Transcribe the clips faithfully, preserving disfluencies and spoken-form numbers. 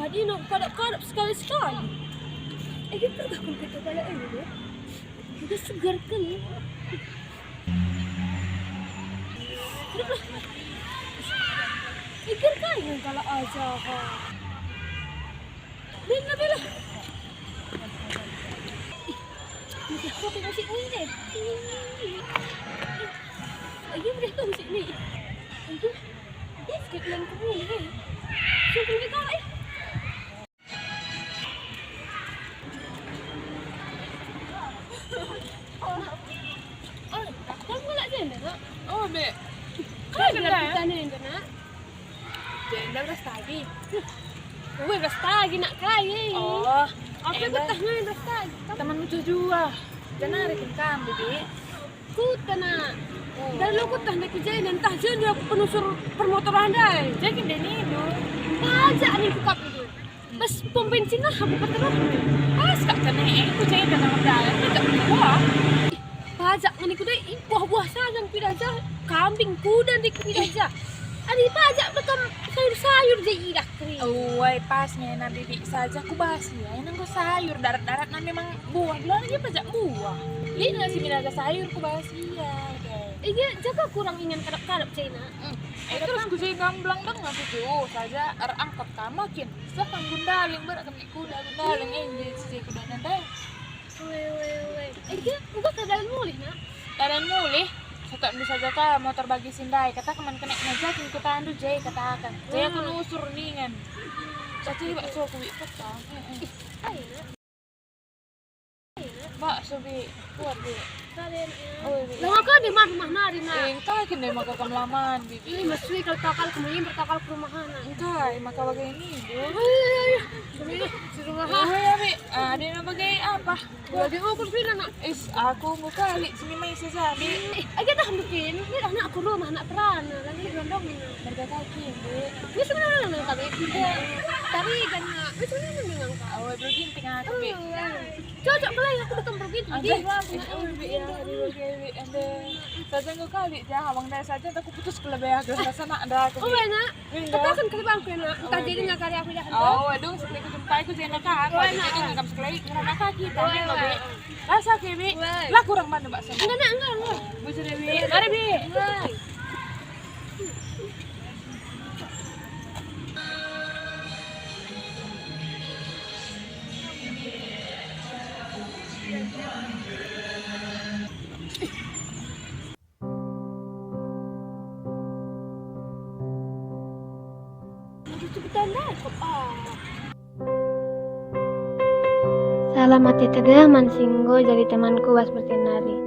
Ino kadap-kadap sekali-sekali. Eh, kita dah kumpul kepala ini, ya. Udah segar kan? Terus lah. Segar kan yang kalah aja, ha. Bella, Bella. Ih, ini siapa yang masih ini? Ayo, udah tahu sini. Ayo. Ih, sekian kuning, eh. Sungguh kita, eh. Oh, kamu lak jenda, Nak? Oh, Bek. Kan ada kita ni, Nak. Jenda beras tagi. Weh, beras tagi, Nak, kai. Oh, aku enda betah ngai beras tagi. Teman lucu jua. Janari kin kam, Bibi. Kuta, Nak. Oh. Dari lo kuta ndai ku jenda, ntah jenda aku penusur permotoran ndai. Jadi ndai ni, Dul. Pajak ni ku kap itu. Pas pom bensin lah aku peterus. Pas kak kena, eh, ku jenda nang dalan, tidak buah. Pajak ngeni ku dai, buah-buah saja ku ida aja. Kambing, kuda ndai ku ida aja. Adi pajak bekam sayur-sayur je idah kering. Uai, pas ngena Bibi saja ku basi, ya, nangko sayur, darat-darat na memang buah, bulan aja pajak buah. Lina si minaga sayur ku basi, ya, oke. Iya, jaga kurang ingan kadap-kadap cina. Hmm. Eh, terus ku je gamblang deng aku tuh saja erangkap tama kin. Sah kan gundaling, berat kami kuda gundaling, eh, je si kuda nanti. Weh, weh, weh. Eh, dia, enggak keadaan mulih, Nak. Keadaan mulih, suka bisa jaga motor bagi sindai, kata keman kena ngajakin ku tandu je, katakan. Saya aku nusur ningan. Tapi bak so aku bik petang. Heeh. Ayo, Nak. Bak so, Bi. Kuat, Bi. Kalian, ya. Oh, Bi. Lah, ngaka di mana rumah nari, Nak? Eh, engkai kin dai maka kam laman, Bi. Ih, masui kalau takal kemudian bertakal ke rumah anak. Engkai maka bagi ini, Bi. Oh, iya, iya, iya. Sini, di rumah. Oh, ya, Bi. Ah, dia nak bagi apa? Lagi ukur pina, Nak. Is, aku enggo kali sini main saja, Bi. Eh, aja dah mungkin. Ini dah nak aku rumah, nak perana. Lagi gondong ini. Berjaga kaki, Bi. Ini sebenarnya nang kami. Iya. Tapi kan, Nak. Ini sebenarnya nang kau. Awal dulu ginting aku, Bi. Oh, iya. Cocok lah, aku udah kembang gitu. Ada, Bi, aku eh, nak eh, Bi, ya, gitu. Ada, Bi, Bi, ada. Saja enggo kali, jah, abang dah saja, aku putus kelebih aku, rasa nak ada aku, Bi. Oh, enak. Iya. Katakan ke bangku, enak. Entah jadi nggak kali aku jahat. Oh, waduh, sekali ku jumpa aku jadi nak aku. Oh, enak. Jadi nggak sekali, nggak nak kita, oh, Bi, iya. Bi. Rasa ke, Bi. Wah. Lah kurang mana, Mbak, sama? Enggak, enggak, enggak, enggak. Bujur ya, Bi. Mari, Bi. Wah. Aduh, cepetan dah, kop, ah. Salam ate tegeh man si enggo jadi temanku bas bertin nari.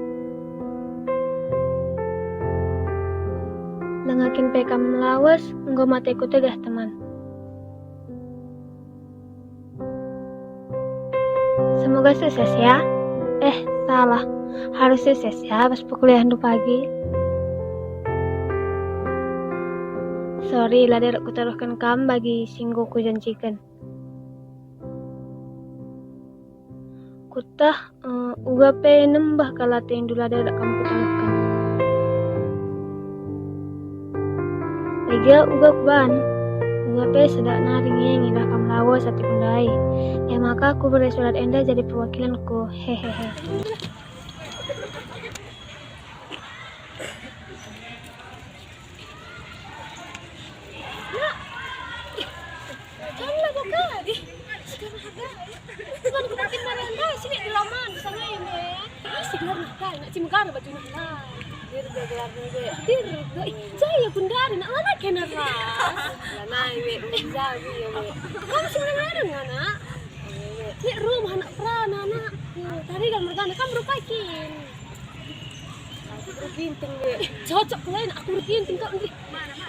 Langa kin pe kam melawes, enggo mateku tegeh, teman. Semoga sukses ya. Eh, salah. Harus sukses ya bas perkuliahndu pagi. Sorry, la derek kutaruhken kam bagi si enggo kujanjiken. Kueteh, eh, uga pe nembeh kal atendu la derek kam kutaruhken. Lega uga kuban, uga pe sedak nari nge ngidah kam lawes ateku ndai. E maka kubere surat enda jadi perwakilenku. Hehehe. Nak. Ih, kan lah buka. Ih, segar naga. Bukan ku makin marah dah, sini di laman, di sana ini. Ih, segar naga, nak cimgar baju naga. Dirga gelarna ge. Dirga, ih, jaya gundari, nak lana kena ras. Lana iwe, menjawi ya, we. Kamu sebenarnya ada nggak, nak? Nek rumah anak perana, nak. Yo, tadi kan mergana, kan berupakin. Aku berginting, Dek. Ih, cocok kau, enak aku berginting kau, Dek.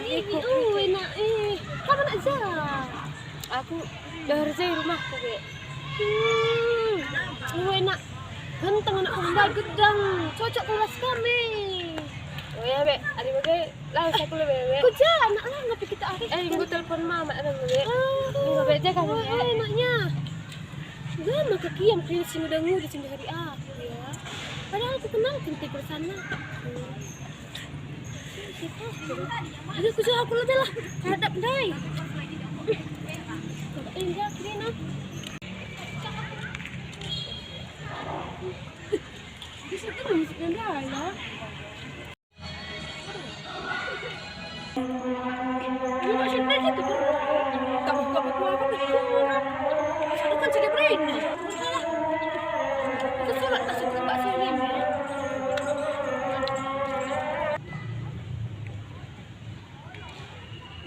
Ih, oh, enak, eh. Kamu nak ja? Aku dah kerja di rumahku, Dek. Hmm, oh, enak. Genteng anak kembal gedang. Cocok kelas kami. Oh ya, Bek. Adi bage, lawas aku lebe, Bek. Ku ja, anak lah, ngapi kita ari. Eh, aku telepon mama, ada, Bek. Ah, ini, Bek, jaga, oh, Bek. Enaknya. Gama kekiam kena si nguda-nguda cendahari aku, ya. Padahal aku kenal kenti bersana. Ada ku aku lebih lah, hadap ndai. Enggak, Rina. Bisa terus, enggak ya? Ini maksudnya gitu, Bro. Kamu gak butuh apa, butuh orang. Maksudnya kan jadi brand. Salah. Itu surat tak suka Mbak Selin, ya.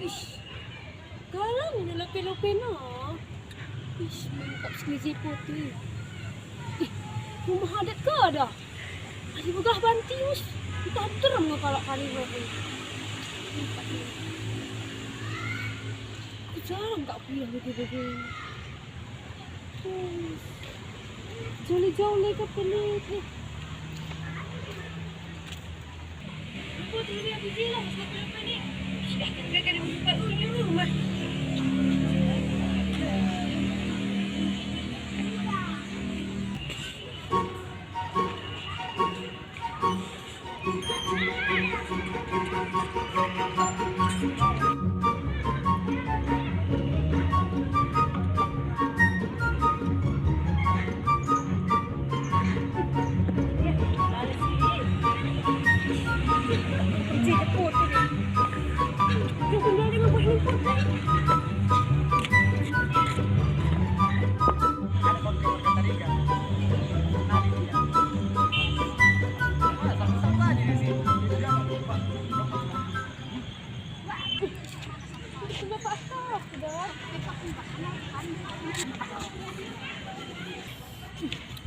Ih, galak ini lope-lope no. Ih, mantap sekali putih. Ih, rumah adat ke ada? Adi begah banti, us. Entah terem nge kalak kari roti. Empat ni. Aku jarang kak kuliah bebe-bebe. Us. Jole-jole ke pelit, eh. Aku dulu aku bilang, aku bilang, "Ini sudah kagak ada buka rumah."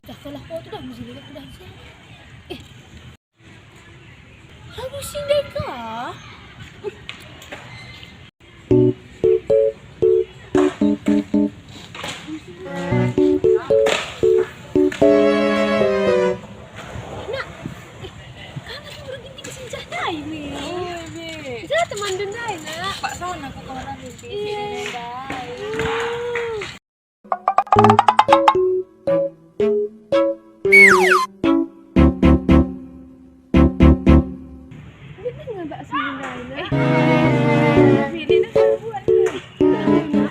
Dah salah foto dah, mesti lihat udah siap. Eh. Aku si Deka. Nak, eh, kamu tuh berhenti di senjata ini. Oh, Be. Jangan teman dendai, nak. Pak sana aku kawan aku. Iya. Dendai. Ini kan ngabak sini, Mbak Ina. Eh, ini dah buat ni.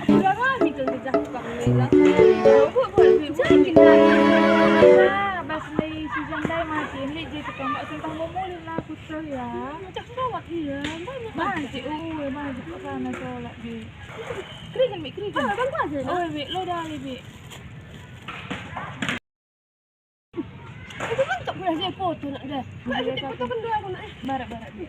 Udah kami kan kerja tukang ni lah. Buat, buat, buat. Jadi, Mbak Ina, bas ni si Jandai mati, ini je tukang bak sentang mau mulih lah, aku tahu ya. Macam sawat, iya, banyak. Banyak, oh, banyak kat sana sholat, Bi. Kerina, Bi, kerina. Ah, abang kuasa, Nak. Oh, Bi, lo dah, Bi. Itu mantap pula saya foto, Nak, dah. Iya, Nak, kita foto kan dua aku, Nak, eh. Barak, barak, Bi.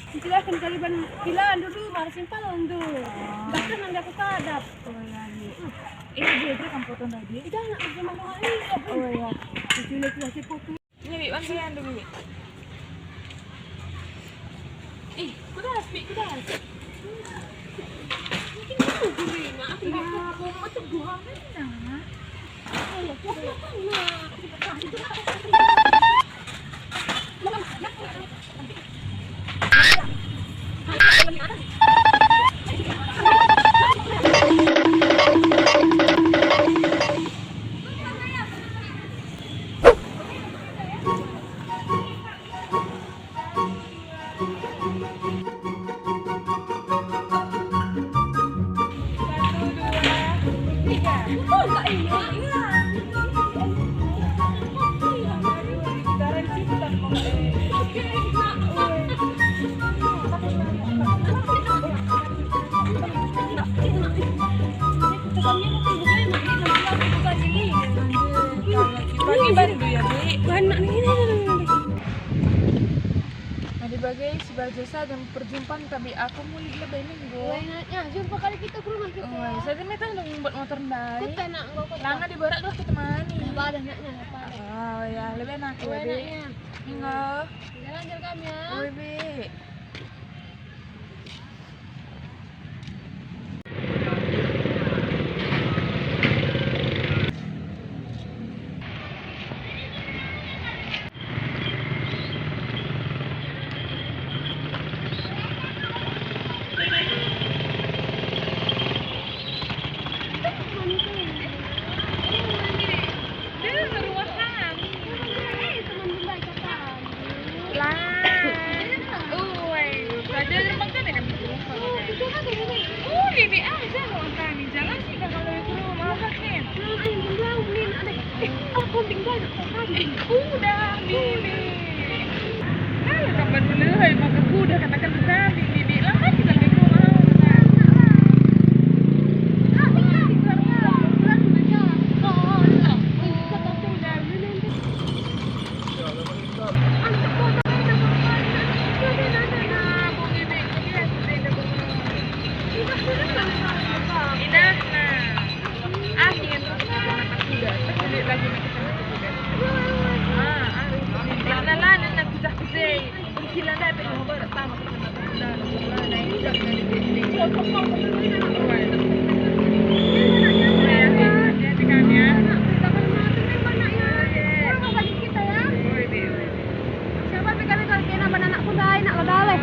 Silakan kalian bilang dulu, mari simpal tu. Ah. Bahkan nanti aku kadap. Oh, iya, Bi. Hmm. Ini dia, dia kan foto tadi. Tidak, Nak, aku cuma doa ni. Oh, iya. Cucu lagi masih foto. Ini, Bi, bantu ya, Bi. Ih, kudas, Bi, kudas. Mungkin aku gurina, aku nggak tahu. Aku mau teguh apa ini, Nak? Ayo, aku makan, Nak. Pagi bandu ya, Bi. Adi bage si Baja saja perjumpaan, tapi aku mulih lebe minggu. Woi, Nak, ya, jumpa kali kita ke rumah kita. Woi, saya minta dong buat motor ndai. Kota, Nak, enggak kota. Langa di barak lah kita mani. Badah, Nak, ya, apa? Oh, ya, lebih enak. Woi, Nak, ya. Minggu. Jalan-jalan kami, ya. Woi, Bi. Eh, kuda, Bibi. Kalau kapan mulai maka kuda katakan kami, Bibi. Lama kita lebih rumah. Indah, nah. Ah, ingat. Kuda, terus beli lagi nih kita. Ah, ah. Lalanen aku dah kejai. Gila, dah, tapi mau barat sama. Siapa pe kami kalau kena mana anakku ndai, nak ladale.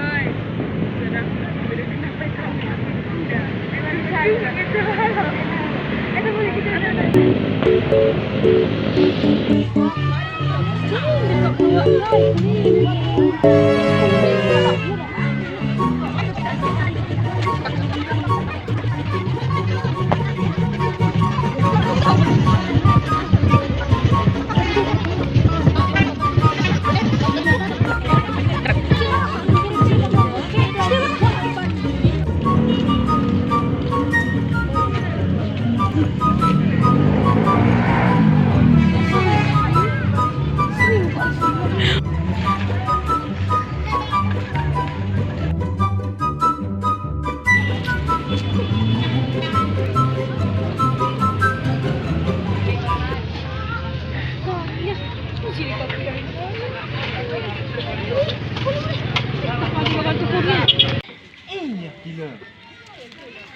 Iya, gila.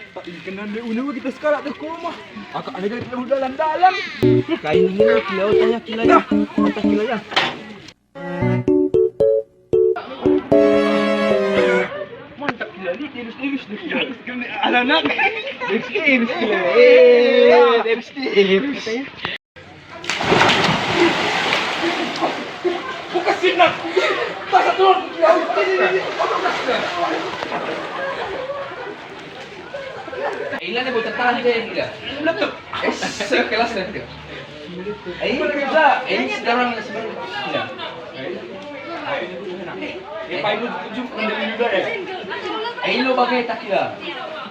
Tak ingkenan deh, una kita sekalak deh ke rumah. Akak ada kita dalan-dalan. Kain ini kila, otaknya kila ya. Otak kila ya. Mantap, gila, ni tirus-tirus ni, gila. Anak, tirus-tirus, gila. Eh, tirus-tirus. Buka sinar. Masa turun, gila. Inilah dia bocah tadi, gila. Meletup. Eh, sekelas dia. Ini kerja, ini sekarang sebenarnya. Ya. Eh, paling ujung menjadi juga ya. Eh, lo bagai tak kira.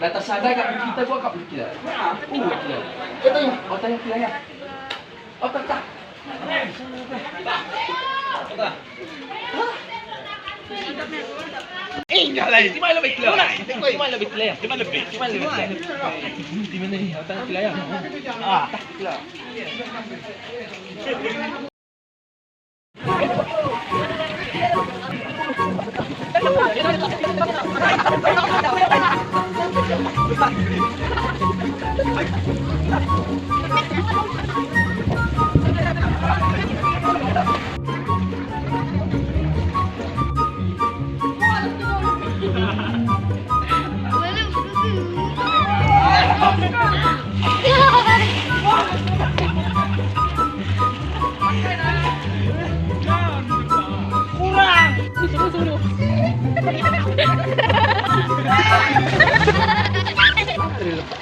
Data sadar kak kita gua kak kira. Aku kira. Betul. Otaknya kira ya. Otak tak. Enggak lah, di mana lebih kira? Di mana lebih kira? Di mana lebih? Di mana lebih kira? Di mana ni? Otak kira ya. Ah, tak kira. Kurang.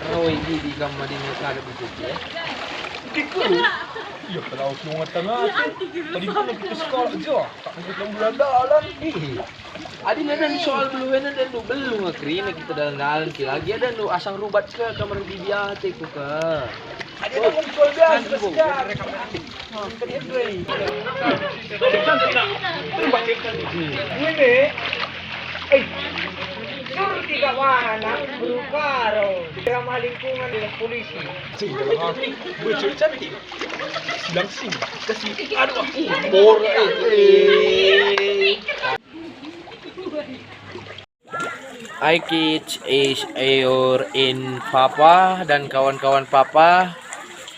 Rawa idi di kam madin kada bisa, ya. Iya, kalau aku ngetengah. Tadi kan kita sekolah aja. Tak mungkin dalan. Iya. Adi nedan soal beluhen, nedan du belu nge kerina kita dalan-dalan ki lagi, ada du asang rubat ke kamar bibi ate ku ke. Adi ada soal biasa, kan, Bu. Segar. Kan itu, eh. Ini, eh, sur tiga warna, berukaro, ramah lingkungan, polisi. Cik, dalam hati, bocor cantik. Silang sing, kasih, aduh, ah, bor, eh, eh. Hi kids, is your in Papa dan kawan-kawan Papa.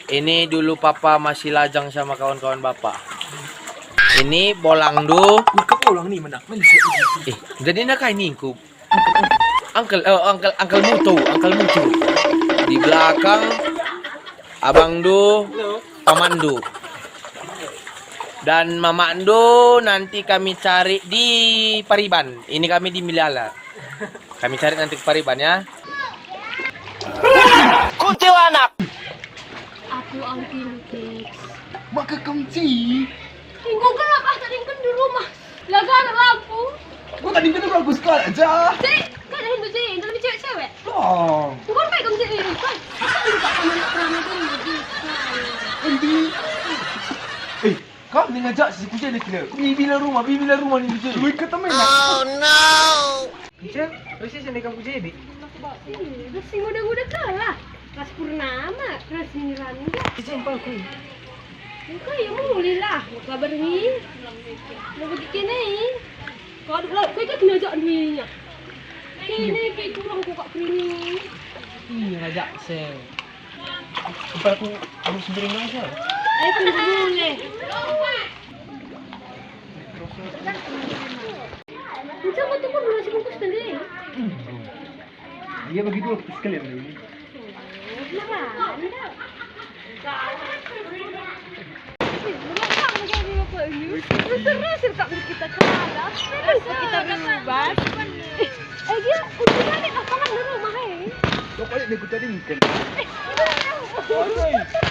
Ini dulu Papa masih lajang sama kawan-kawan Bapak. Ini bolang du. Wah, ke bolang nih, menang. Mana sih? Eh, jadi nak kai ningkup? Uncle, oh, uncle, uncle mutu, uncle mutu. Di belakang abang du, paman du. Dan mamak du nanti kami cari di Pariban. Ini kami di Milala. Kami cari nanti ke Pariban ya. Kuntilanak. Aku Angki Lukis. Maka kemci. Enggo gelap ah, tadingken di rumah. Lagana lampu. Kok tadingken aku sekali aja? Cek, kan enda je, dalam cewek-cewek. Oh. Enggo baik kamu cek ini, kan? Aku lupa sama anak peramal dulu, bisa. Endi? Eh, kau ni ngajak si kujene kira. Bibi la rumah, bibi la rumah ni kujene. Lu ikut temen. Oh no. Nceh, resi sini kamu jadi. Ih, resi muda-muda kalah. Kelas purnama, kelas sembilan enggak. Nceh, empalku. Engkau ya mulihlah, kabar ni. Mau pergi kene. Kau ada lah, kau ikut ngajak duinya. Kene ke kurang kau kak kini. Iya, ngajak se. Empalku, aku sendiri aja. Eh, tunggu dulu. Macam apa tuh, pernah sibuk sendiri? Iya begitu, sekalian ini. Nah, anda. Seru sih, Kak, kita kalah. Kita berubah. Eh, dia udah balik apa kan di rumah, eh? Kok balik nih, kita dingin? Eh, itu. Aduh.